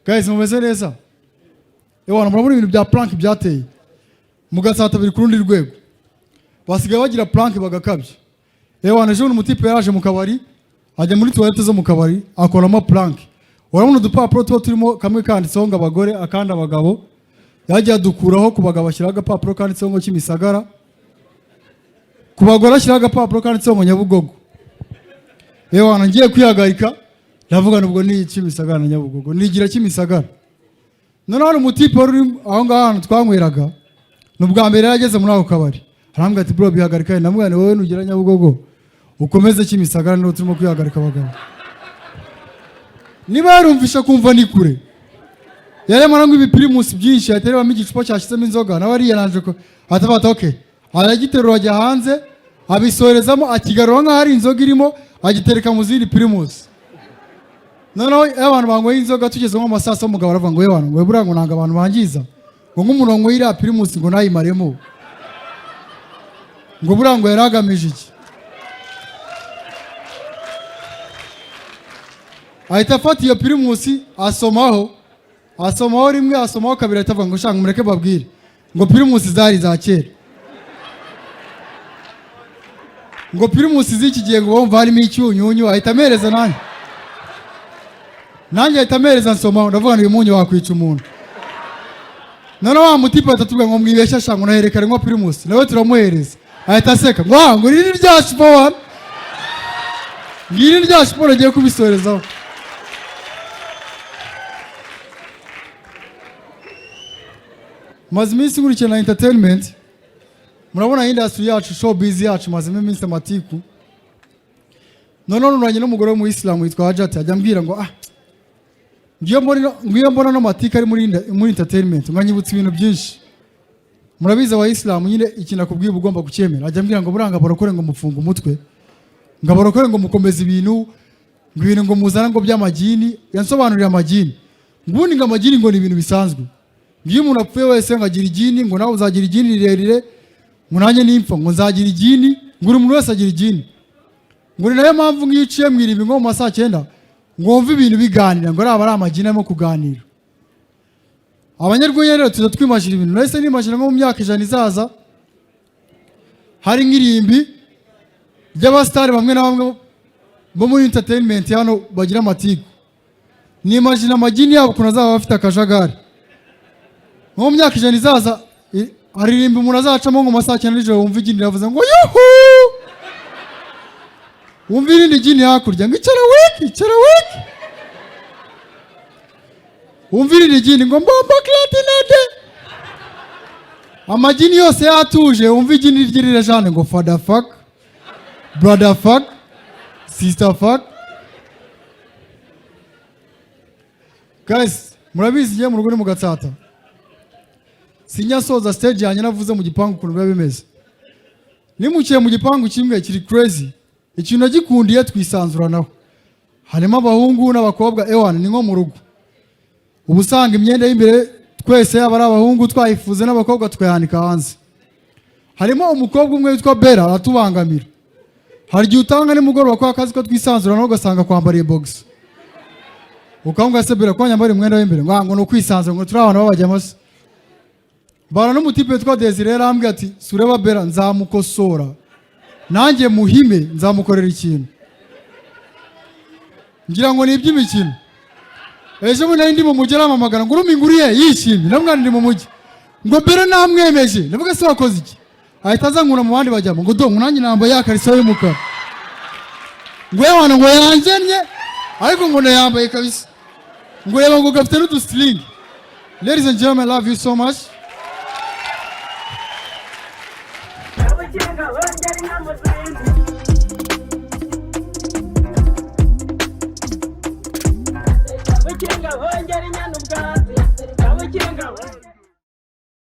Guys, mumeze neza? Ewana, murabona ibintu bya prank byateye mu Gatsata biri ku rundi rwego. Basigaye bagira prank bagakabya. Ewana, ejo bundi umutipe yaraje mu kabari, ajya muri toilette zo mu kabari, akoramo prank. Urabona udupapuro tuba turimo, kamwe kanditseho ngo abagore, akandi abagabo. Yagiye adukuraho, ku bagabo ashyiraho agapapuro kanditseho ngo Kimisagara, ku bagore ashyiraho agapapuro kanditseho ngo Nyabugogo. Ewana, ngiye kwihagarika, ndavuga nubwo ni Kimisagara na Nyabugogo, nigira Kimisagara. Noneho hari umutipe wari uri aho ngaho ahantu twanyweraga, ni ubwa mbere yari ageze muri ako kabari. Arambwira ati: "Bro, bihagarika." Ndamubwira ni wowe nugera Nyabugogo ukomeze Kimisagara, niho turimo kwihagarika abagabo. Niba yarumvisha kumva ni kure, yarimo aranywa ibipirimusi byinshi, ahita arebamo igicupa cyashyizemo inzoga, nawe ariyaranje ko ahita afata, okay, aragiterura, ajya hanze, abisorezamo, akigarura nk'aho ari inzoga irimo, agitereka mu zindi pirimusi. Noneho iyo abantu banyweye inzoga, tugeze nko mu ma saa 6, umugabo aravuga ngo: "Yewe, ngo buriya ngo ntabwo abantu bangiza, ngo nk'umuntu wanyweye iriya pirimusi ngo nayimaremo, ngo buriya ngo yari agamije iki?" Ahita afata iyo pirimusi, asomaho, asomaho rimwe, asomaho kabiri, ahita avuga ngo: "Shaka mureke babwire ngo pirimusi zari za kera, ngo pirimusi z'iki gihe ngo bumva harimo icyunyunyu." Ahita amereza nanjye, nanjye ahita amereza, nsomaho, ndavuga ngo uyu munyu wakwica umuntu. Noneho wa mutipe ahita atubwira ngo: "Mwibeshya sha, ngo naherekane nko pirimusi." Nawe turamuhereza, ahita aseka ngo: "Ah, ngo iri ni rya siporo, ngiri ni rya siporo agiye kubisorezaho." Maze iminsi nkurikirana entertainment. Murabona industry yacu, showbiz yacu, mazemo iminsi amatiku. Noneho nuranye n'umugore w'umuyisilamu witwa Hajati, ajya ambwira ngo: "Ah, ngiyo mbona no matiku ari muri entertainment, nkanyibutsa ibintu byinshi." Murabizi abayisilamu nyine, ikintu akubwiye uba ugomba kucyemera. Ajya ambwira ngo buranga barokore ngo mufunga umutwe, ngo abarokore ngo mukomeza ibintu, ngo ibintu ngo muzana ngo by'amagini. Yansobanuriye amagini, ngo ubundi ngo amagini ngo ni ibintu bisanzwe, ngo iyo umuntu apfuye wese ngo agira igini, ngo nawe uzagira igini rirerire, ngo nanjye nimpfa ngo nzagira igini, ngo buri muntu wese agira igini, ngo ni nayo mpamvu nk'iyo uciye mu irimbi nko mu ma saa 9 ngo wumve ibintu biganira, ngo ari amagini arimo kuganira. Abanyarwenya rero tuza twimashira ibintu. Nahise nimashira nko mu myaka 100 izaza hari nk'irimbi ry'abasitari bamwe na bamwe bo muri entertainment hano bagira amatiku, nimashina amagini yabo ukuntu azaba bafite akajagari. Nko mu myaka 100 izaza haririmba umuntu azacamo ngo mu ma saa 9 nijoro wumva igini riravuze ngo yuhu, wumva irindi gini hakurya ngo icara wiki, icara wiki, wumva irindi gini ngo mbombo klatinade. Amagini yose yatuje, wumva igini ryirira jane ngo father fuck, brother fuck, sister fuck. Guys, murabizi ngiye mu rugo ni mu Gatsata, sinjya soza stage yanjye navuze mu gipangu ukuntu biba bimeze. Nimukiye mu gipangu kimwe kiri crazy, ikintu nagikundiye twisanzuranaho, harimo abahungu n'abakobwa. Ewana, ni nko mu rugo, uba usanga imyenda y'imbere twese, yaba ari abahungu twayifuze n'abakobwa, tukayanika hanze. Harimo umukobwa umwe witwa Bella, aratubangamira. Hari igihe utanga nimugoroba kwa kazi ko twisanzuranaho, ugasanga kwambariye box, ukamubwira: "Se Bella, ko nyambara umwenda w'imbere?" Ngo: "Ah, ngo ni ukwisanzura, ngo turi abantu b'abajyamo." Se bara n'umutipe witwa Desire yarambwiye ati: "Sureba Bella, nzamukosora nanjye muhime, nzamukorera ikintu." Ngira ngo ni iby'imikino. Ejo bundi nari ndi mu mujyi, arampamagara ngo: "Urumi nguriye?" Yishimye. Ndamubwira ndi mu mujyi. Ngo Bella namwemeje. Ndavuga: "Se wakoze iki?" Ahita aza nkura mu bandi bajyamo ngo: "Do, ngo nanjye nambaye ya kariso y'umukara." Ngo yewana, ngo yanjennye, ariko ngo nayambaye kabisa, ngo reba, ngo gafite n'udusiringi. Ladies and gentlemen, I love you so much.